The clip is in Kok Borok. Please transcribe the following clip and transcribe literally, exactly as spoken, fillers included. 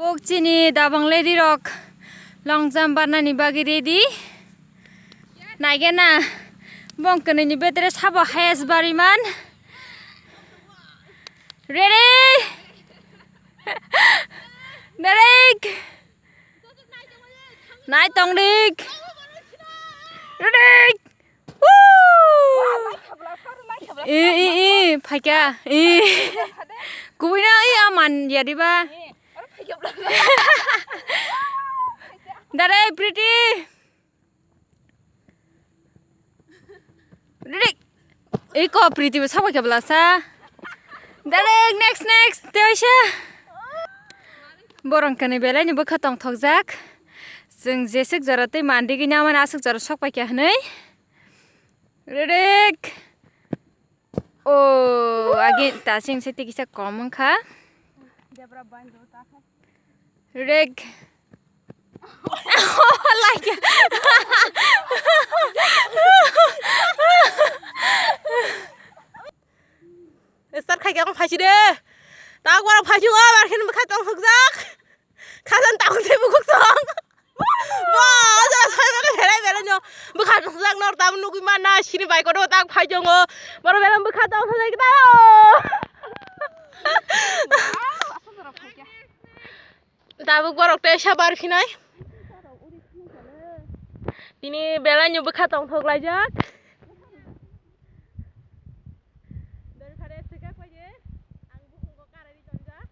Kok chini dabang lady rok long jump barnani bagwi ready. Naigena bong kwnwini betre sabo highest bariman. Ready? Derek! Nai tongdik! Ready? Woo! I, i, i, phaikha, i. Kubui na, i, aman yadiba. Dare, pretty. Ready? Iko, pretty, bo sabai khe belasa. Dare, next, next, tewaisa. Borong kani belai ni bwkha tongthokjak. Chwng jeswk jora tei mandigwi namani aswk jora sokpai kha hwnwi. Ready? O, agi tasing se tikisa kom wngkha. Reg. Like. Start khai khe ang phaisi de. Tak wara phaisi o, bar khe bwkha tong hukjak. Khasan tang se bukuk song. Bo, aja sai ba belai belai no. Bwkha tong jak nor tam nugui mana sini bai kono tak phai jongo. Boro belai bwkha tong sai kita. Tabuk borok tei sabar phinai. Tini belai no bwkha tong thok laijak. Dorkhare sika koye, ang bukung ko karari tonjak.